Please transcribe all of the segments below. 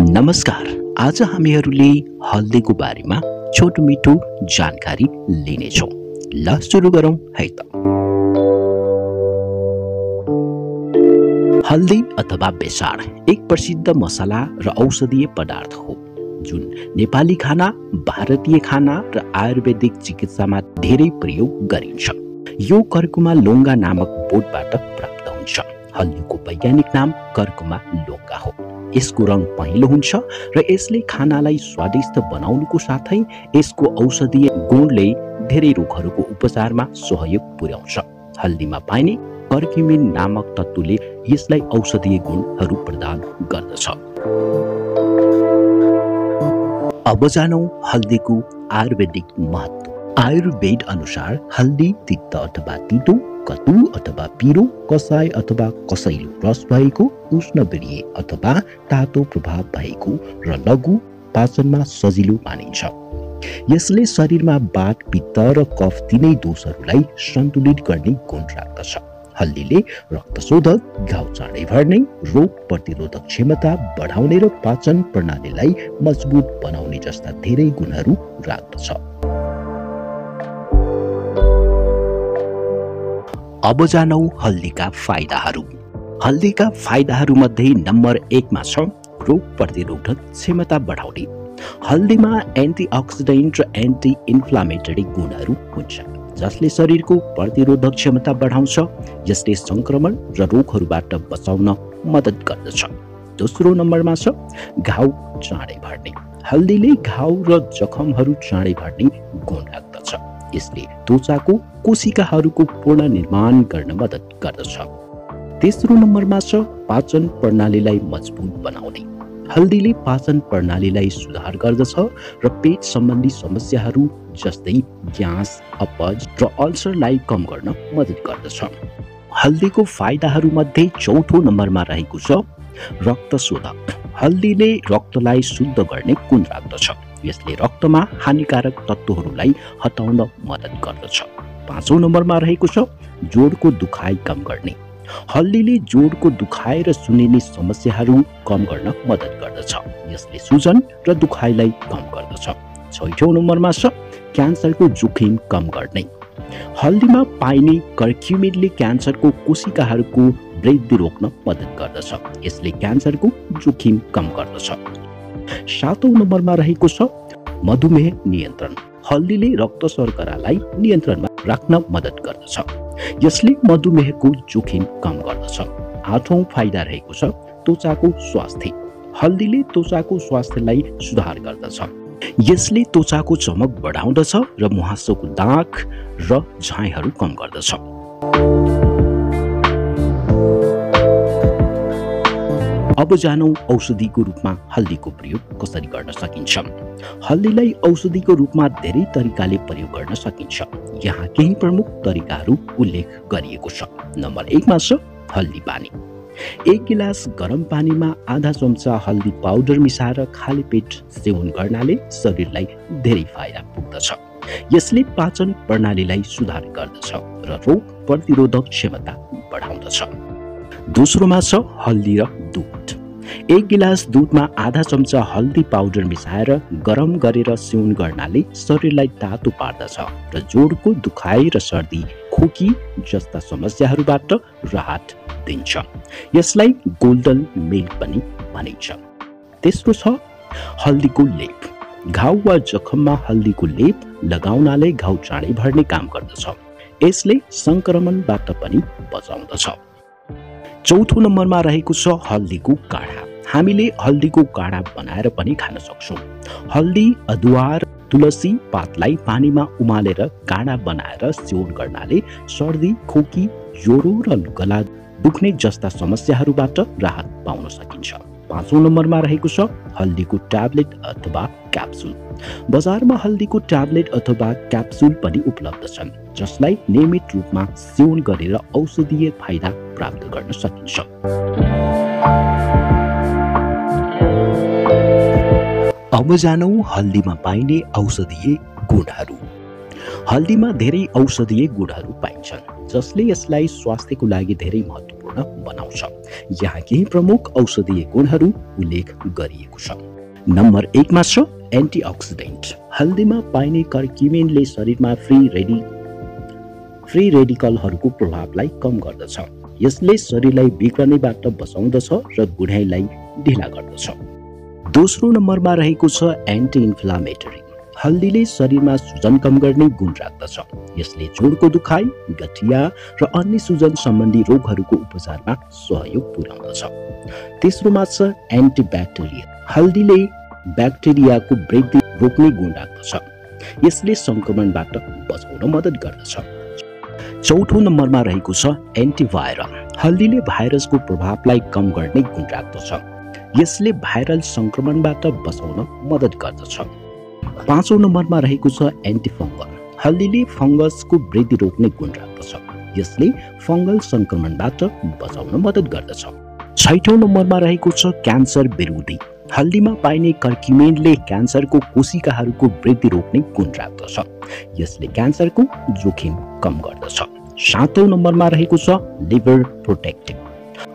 नमस्कार। आज हामीहरूले हल्दीको बारेमा छोटो मिठो जानकारी लिनेछौँ। ल सुरु गरौँ है त। हल्दी अथवा बेसार एक प्रसिद्ध मसला र औषधीय पदार्थ हो जुन नेपाली खाना, भारतीय खाना र आयुर्वेदिक चिकित्सामा धेरै प्रयोग गरिन्छ। यो कर्कुमा लोङ्गा नामक बोटबाट प्राप्त हुन्छ। हल्दीको वैज्ञानिक नाम कर्कुमा लोङ्गा हो। यसको रङ पहेँलो हुन्छ र यसले खानालाई स्वादिष्ट बनाउनुको साथै यसको औषधीय गुणले धेरै रोगहरूको उपचारमा सहयोग पुर्याउँछ। हल्दीमा पाइने कर्क्युमिन नामक तत्त्वले यसलाई औषधीय गुणहरू प्रदान गर्दछ। अब जानौँ हल्दीको आयुर्वेदिक महत्त्व। आयुर्वेद अनुसार हल्दी तिक्त अथवा तितो, कटु अथवा पिरो, कसाय अथवा कसैलो रस भएको, उष्णवीर्य अथवा तातो प्रभाव भएको र लघु पाचनमा सजिलो मानिन्छ। यसले शरीरमा वात, पित्त र कफ तिनै दोषहरूलाई सन्तुलित गर्ने गुण राख्दछ। हल्दीले रक्तशोधक, घाउ चाँडै भर्ने, रोग प्रतिरोधक क्षमता बढाउने र पाचन प्रणालीलाई मजबुत बनाउने जस्ता धेरै गुणहरू राख्दछ। अब जानौँ हल्दीका फाइदाहरू। हल्दीका फाइदाहरूमध्ये नम्बर 1 मा छ रोग प्रतिरोधक क्षमता बढाउने। हल्दीमा एन्टिअक्सिडेन्ट र एन्टी इन्फ्लामेटरी गुणहरू हुन्छ जसले शरीरको प्रतिरोधक क्षमता बढाउँछ। यसले संक्रमण र रोगहरूबाट बचाउन मद्दत गर्दछ। दोस्रो नम्बरमा छ घाउ चाँडै भर्ने। हल्दीले घाउ र जखमहरू चाँडै भर्ने गुण राख्दछ। यसले त्वचाको कोशिकाहरूको पुनर्निर्माण गर्न मद्दत गर्दछ। तेस्रो नम्बरमा छ पाचन प्रणालीलाई मजबुत बनाउने। हल्दीले पाचन प्रणालीलाई सुधार गर्दछ र पेट सम्बन्धी समस्याहरू जस्तै ग्यास, अपच र अल्सरलाई कम गर्न मद्दत गर्दछ। हल्दीको फाइदाहरूमध्ये चौथो नम्बरमा रहेको छ रक्तशोधक। हल्दीले रक्तलाई शुद्ध गर्ने गुण राख्दछ। यसले रक्तमा हानिकारक तत्त्वहरूलाई हटाउन मद्दत गर्दछ। पाँचौं नम्बरमा रहेको छ जोडको दुखाइ कम गर्ने। हल्दीले जोडको दुखाइ र सुन्निने समस्याहरू कम गर्न मद्दत गर्दछ। यसले सुजन र दुखाइलाई कम गर्दछ। छैठौं नम्बरमा छ क्यान्सरको जोखिम कम गर्ने। हल्दीमा पाइने कर्क्युमिनले क्यान्सरको कोशिकाहरूको वृद्धि रोक्न मद्दत गर्दछ। यसले क्यान्सरको जोखिम कम गर्दछ। सातौं नम्बरमा रहेको छ मधुमेह नियन्त्रण। हल्दीले रक्त शर्करालाई नियन्त्रणमा राख्न मद्दत गर्दछ। यसले मधुमेहको जोखिम कम गर्दछ। आठौं फाइदा रहेको छ त्वचाको स्वास्थ्य। हल्दीले त्वचाको स्वास्थ्यलाई सुधार गर्दछ। यसले त्वचाको चमक बढाउँदछ र मुहासोको दाग र झाइहरू कम गर्दछ। अब जानौँ औषधिको रूपमा हल्दीको प्रयोग कसरी गर्न सकिन्छ। हल्दीलाई औषधिको रूपमा धेरै तरिकाले प्रयोग गर्न सकिन्छ। यहाँ केही प्रमुख तरिकाहरू उल्लेख गरिएको छ। नम्बर 1 मा छ हल्दी पानी। 1 गिलास गरम पानीमा आधा चम्चा हल्दी पाउडर मिसाएर खाली पेट सेवन गर्नाले शरीरलाई धेरै फाइदा पुग्दछ। यसले पाचन प्रणालीलाई सुधार गर्दछ र रोग प्रतिरोधक क्षमता बढाउँदछ। दोस्रोमा छ हल्दी र दुध। 1 गिलास दुधमा आधा चम्चा हल्दी पाउडर मिसाएर गरम गरेर सेवन गर्नाले शरीरलाई तातो पार्दछ र जोडको दुखाइ र सर्दी, खोकी जस्ता समस्याहरूबाट राहत दिन्छ। यसलाई गोल्डन मिल्क पनि भनिन्छ। तेस्रो छ हल्दीको लेप। घाउ वा जखममा हल्दीको लेप लगाउनाले घाउ चाँडै भर्ने काम गर्दछ। यसले संक्रमणबाट पनि बचाउँदछ। चौथो नम्बरमा रहेको छ हल्दीको काढा। हामीले हल्दीको काढा बनाएर पनि खान सक्छौँ। हल्दी, अदुवा र तुलसी पातलाई पानीमा उमालेर काढा बनाएर सेवन गर्नाले सर्दी, खोकी, ज्वरो र गला दुख्ने जस्ता समस्याहरूबाट राहत पाउन सकिन्छ। पाँचौं नम्बरमा रहेको छ हल्दीको ट्याब्लेट अथवा क्याप्सुल। बजारमा हल्दीको ट्याब्लेट अथवा क्याप्सुल पनि उपलब्ध छन् जसलाई नियमित रूपमा सेवन गरेर औषधीय फाइदा प्राप्त गर्न सकिन्छ। अब जानौँ हल्दीमा पाइने औषधीय गुणहरू। हल्दीमा धेरै औषधीय गुणहरू पाइन्छन् जसले यसलाई स्वास्थ्यको लागि धेरै महत्त्वपूर्ण बनाउँछ। यहाँ केही प्रमुख औषधीय गुणहरू उल्लेख गरिएको छ। नम्बर 1 मा छ एन्टिअक्सिडेन्ट। हल्दीमा पाइने कर्क्युमिनले शरीरमा फ्री रेडिकलहरूको प्रभावलाई कम गर्दछ। यसले शरीरलाई बिग्रनेबाट बचाउँदछ र गुनाइलाई ढिला गर्दछ। दोस्रो नम्बरमा रहेको छ एन्टी इन्फ्लामेटरी। हल्दीले शरीरमा सुजन कम गर्ने गुण राख्दछ। यसले जोडको दुखाइ, गठिया र अन्य सुजन सम्बन्धी रोगहरूको उपचारमा सहयोग पुर्याउँदछ। तेस्रोमा छ एन्टिब्याक्टेरियल। हल्दीले ब्याक्टेरियाको वृद्धि रोक्ने गुण राख्दछ। यसले संक्रमणबाट बचाउन मद्दत गर्दछ। चौथो नम्बरमा रहेको छ एन्टिभाइरल। हल्दीले भाइरसको प्रभावलाई कम गर्ने गुण राख्दछ। यसले भाइरल संक्रमणबाट बचाउन मद्दत गर्दछ। पाँचौं नम्बरमा रहेको छ एन्टिफङ्गल। हल्दीले फङ्गसको वृद्धि रोक्ने गुण राख्दछ। यसले फङ्गल संक्रमणबाट बचाउन मद्दत गर्दछ। छैठौं नम्बरमा रहेको छ क्यान्सर विरोधी। हल्दीमा पाइने कर्क्युमिनले क्यान्सरको कोशिकाहरूको वृद्धि रोक्ने गुण राख्दछ। यसले क्यान्सरको जोखिम कम गर्दछ। सातौं नम्बरमा रहेको छ लिभर प्रोटेक्टिभ।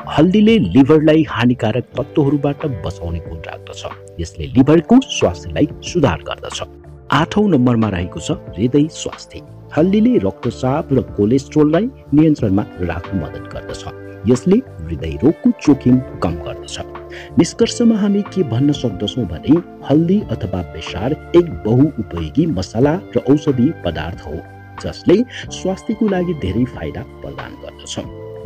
हल्दीले लिभरलाई हानिकारक तत्त्वहरूबाट बचाउने गुण राख्दछ। यसले लिभरको स्वास्थ्यलाई सुधार गर्दछ। आठौं नम्बरमा रहेको छ हृदय स्वास्थ्य। हल्दीले रक्तचाप र कोलेस्ट्रोललाई नियन्त्रणमा राख्न मद्दत गर्दछ। यसले हृदय रोगको जोखिम कम गर्दछ। निष्कर्षमा हामी के भन्न सक्दछौँ भने हल्दी अथवा बेसार एक बहुउपयोगी मसला र औषधीय पदार्थ हो जसले स्वास्थ्यको लागि धेरै फाइदा प्रदान गर्दछ।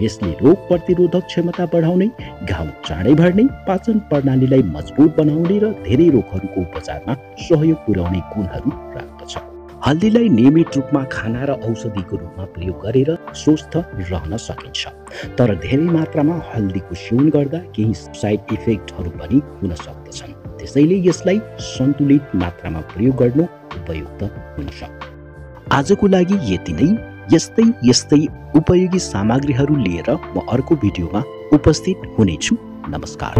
यसले रोग प्रतिरोधक क्षमता बढाउने, घाउ चाँडै भर्ने, पाचन प्रणालीलाई मजबुत बनाउने र धेरै रोगहरूको उपचारमा सहयोग पुर्याउने गुणहरू राख्दछ। हल्दीलाई नियमित रूपमा खाना र औषधिको रूपमा प्रयोग गरेर स्वस्थ रहन सकिन्छ। तर धेरै मात्रामा हल्दीको सेवन गर्दा केही साइड इफेक्टहरू पनि हुन सक्दछन्। त्यसैले यसलाई सन्तुलित मात्रामा प्रयोग गर्नु उपयुक्त हुन्छ। आजको लागि यति नै। यस्तै उपयोगी सामग्रीहरू लिएर म अर्को भिडियोमा उपस्थित हुनेछु। नमस्कार।